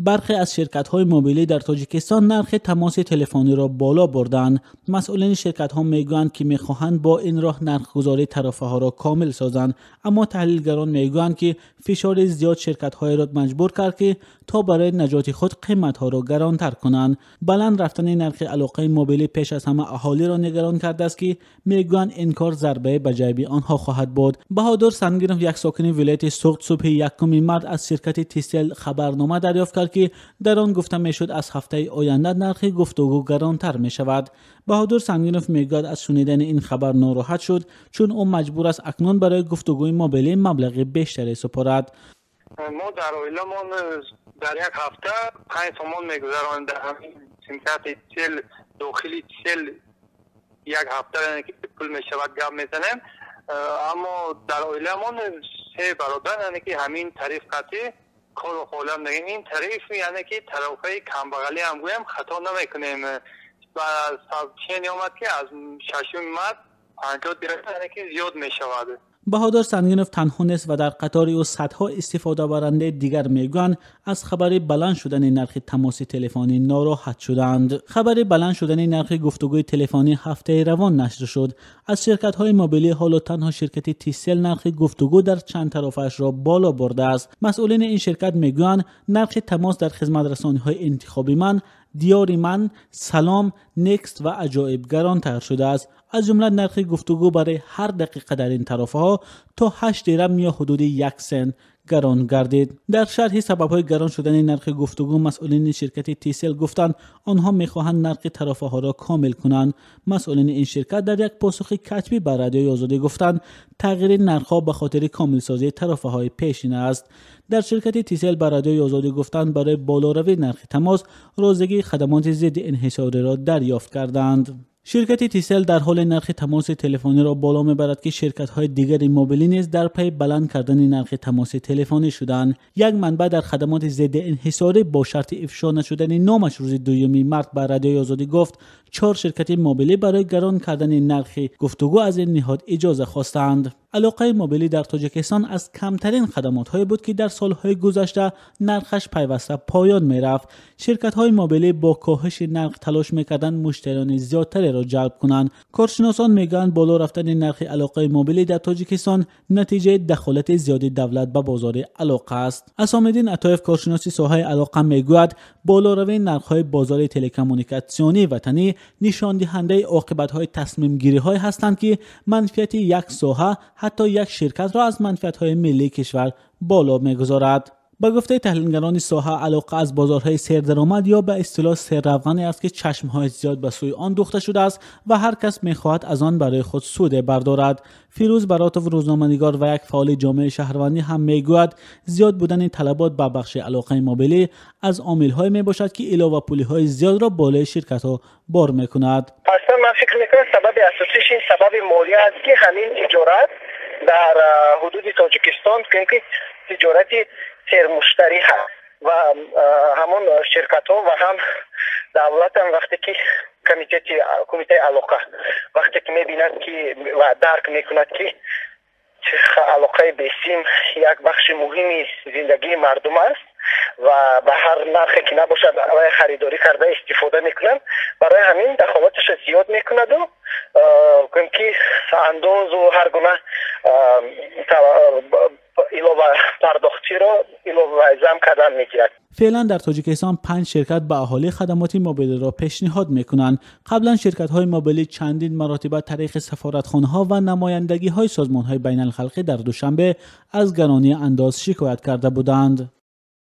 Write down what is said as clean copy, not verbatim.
Баъзе аз ширкатҳои мобилӣ дар Тоҷикистон нархи тамоси телефониро боло бурдаанд. Масъулини ширкатҳо мегӯянд, ки мехоҳанд бо ин роҳ нархгузории тарифаҳоро комил созанд. Аммо таҳлилгарон мегӯянд, ки фишори зиёд ширкатҳоеро маҷбур кард, ки то барои наҷоти худ қиматҳоро гаронтар кунанд. Баланд рафтани нархи алоқаи мобилӣ пеш аз ҳама аҳолиро нигарон кардааст, ки мегӯянд ин кор зарба ба ҷайби онҳо хоҳад буд. Баҳодур Сангинов, як сокини вилояти Суғд, субҳи якуми март аз ширкати Тисел хабарнома дарёфт кард, ки дар он гуфта мешуд, аз ҳафтаи оянда нархи гуфтугӯ гаронтар мешавад. Баҳодур Сангинов мегӯяд, аз шунидани ин хабар нороҳат шуд, чун ӯ маҷбур аст акнун барои гуфтугӯи мобилӣ маблағи бештаре супорад. Мо дар оиламон дар як ҳафта 5 сомон мегузаронем дар ҳамин симкарти Тисел, дохили Тисел як ҳафта ки пул мешавад гап мезанем. Аммо дар оиламон се бародар, яъне ки ҳамин тариф қатъӣ кору фаъолият мекунем. Ин тариф яъне ки тарафҳои камбағалӣ ҳам гӯям хато намекунем. Ва сообщение омад, ки аз 6 март 50 дирам яъне ки зиёд мешавад. Баҳодур Сангинов танҳо нест ва дар қатори ӯ садҳо истифодабарандаи дигар мегӯянд, аз хабари баланд шудани нархи тамоси телефонӣ нороҳат шуданд. Хабари баланд шудани нархи гуфтугӯи телефонӣ ҳафтаи равон нашр шуд. Аз ширкатҳои мобилӣ ҳоло танҳо ширкати Тисел нархи гуфтугӯ дар чанд тарафашро боло бурдааст. Масъулини ин ширкат мегӯянд, нархи тамос дар хизматрасониҳои интихоби ман, Диёри ман, Салом, Некст ва Аҷоиб гаронтар шудааст. Аз ҷумла нархи гуфтугӯ барои ҳар дақиқа дар ин тарафҳо то 8 дирам ё ҳудуди 1 сент гарон гардид. Дар шарҳи сабабҳои гарон шудани нархи гуфтугӯ масъулини ширкати Тисел гуфтанд, онҳо мехоҳанд нархи тарафаҳоро комил кунанд. Масъулини ин ширкат дар як посухи катбӣ ба Радиои Озодӣ гуфтанд, тағйири нархҳо ба хотири комилсозии тарафаҳои пешин аст. Дар ширкати Тисел ба Радиои Озодӣ гуфтанд, барои болоравии нархи тамос розигии хадамоти зидди инҳисориро дарёфт карданд. Ширкати Тисел дар ҳоли нархи тамоси телефониро боло мебарад, ки ширкатҳои дигари мобилӣ низ дар пайи баланд кардани нархи тамоси телефонӣ шуданд. Як манбаъ дар хадамоти зидди инҳисорӣ бо шарти ифшо нашудани номаш рӯзи 2 март ба Радиои Озодӣ гуфт, 4 ширкати мобилӣ барои гарон кардани нархи гуфтугӯ аз ин ниҳод иҷоза хостанд. Алоқаи мобилӣ дар Тоҷикистон аз камтарин хадамотҳое буд, ки дар солҳои гузашта нархаш пайваста поён мерафт. Ширкатҳои мобилӣ бо коҳиши нарх талош мекарданд муштариёни зиёдтареро ҷалб кунанд. Коршиносон мегӯянд, боло рафтани нархи алоқаи мобилӣ дар Тоҷикистон натиҷаи дахолати зиёди давлат ба бозори алоқа аст. Асомиддин Атоев, коршиноси соҳаи алоқа, мегӯяд, болоравии нархҳои бозори телекоммуникатсионии ватанӣ нишондиҳандаи оқибатҳои тасмимгириҳое ҳастанд, ки манфиати як соҳа, ҳатто як ширкатро аз манфиатҳои миллии кишвар боло мегузорад. Ба гуфтаи таҳлилгарони соҳа, алоқа аз бозорҳои сердаромад ё ба истилоҳ серравғане аст, ки чашмҳои зиёд ба сӯи он духта шудааст ва ҳар кас мехоҳад аз он барои худ суде бардорад. Фирӯз Баротов, рӯзноманигор ва як фаъоли ҷомеаи шаҳрвандӣ ҳам мегӯяд, зиёд будани талабот ба бахши алоқаи мобилӣ аз омилҳое мебошад, ки иловапулиҳои зиёдро болои ширкатҳо бор мекунад. Аслан ман фикр мекунам, сабаби асосиш ин сабаби молия аст, ки ҳамин тиҷорат дар ҳудуди Тоҷикистон, ки тиҷорати сермуштарӣ ҳаст ва ҳамон ширкатҳо ва ҳам давлат ҳам вақте ки кумитаи алоқа вақте ки мебинад ки ва дарк мекунад, ки алоқаи бесим як бахши муҳими зиндагии мардум аст ва ба ҳар нархе ки набошад харидорӣ карда истифода мекунанд, барои ҳамин дахолаташро зиёд мекунаду гӯем ки андозу ҳар гуна илова пардохтиро илова зам кардан мегирад. Феълан дар Тоҷикистон 5 ширкат ба аҳолӣ хадамоти мобилиро пешниҳод мекунанд. Қаблан ширкатҳои мобилӣ чандин маротиба тариқи сафоратхонаҳо ва намояндагиҳои созмонҳои байналхалқӣ дар Душанбе аз гаронии андоз шикоят карда буданд.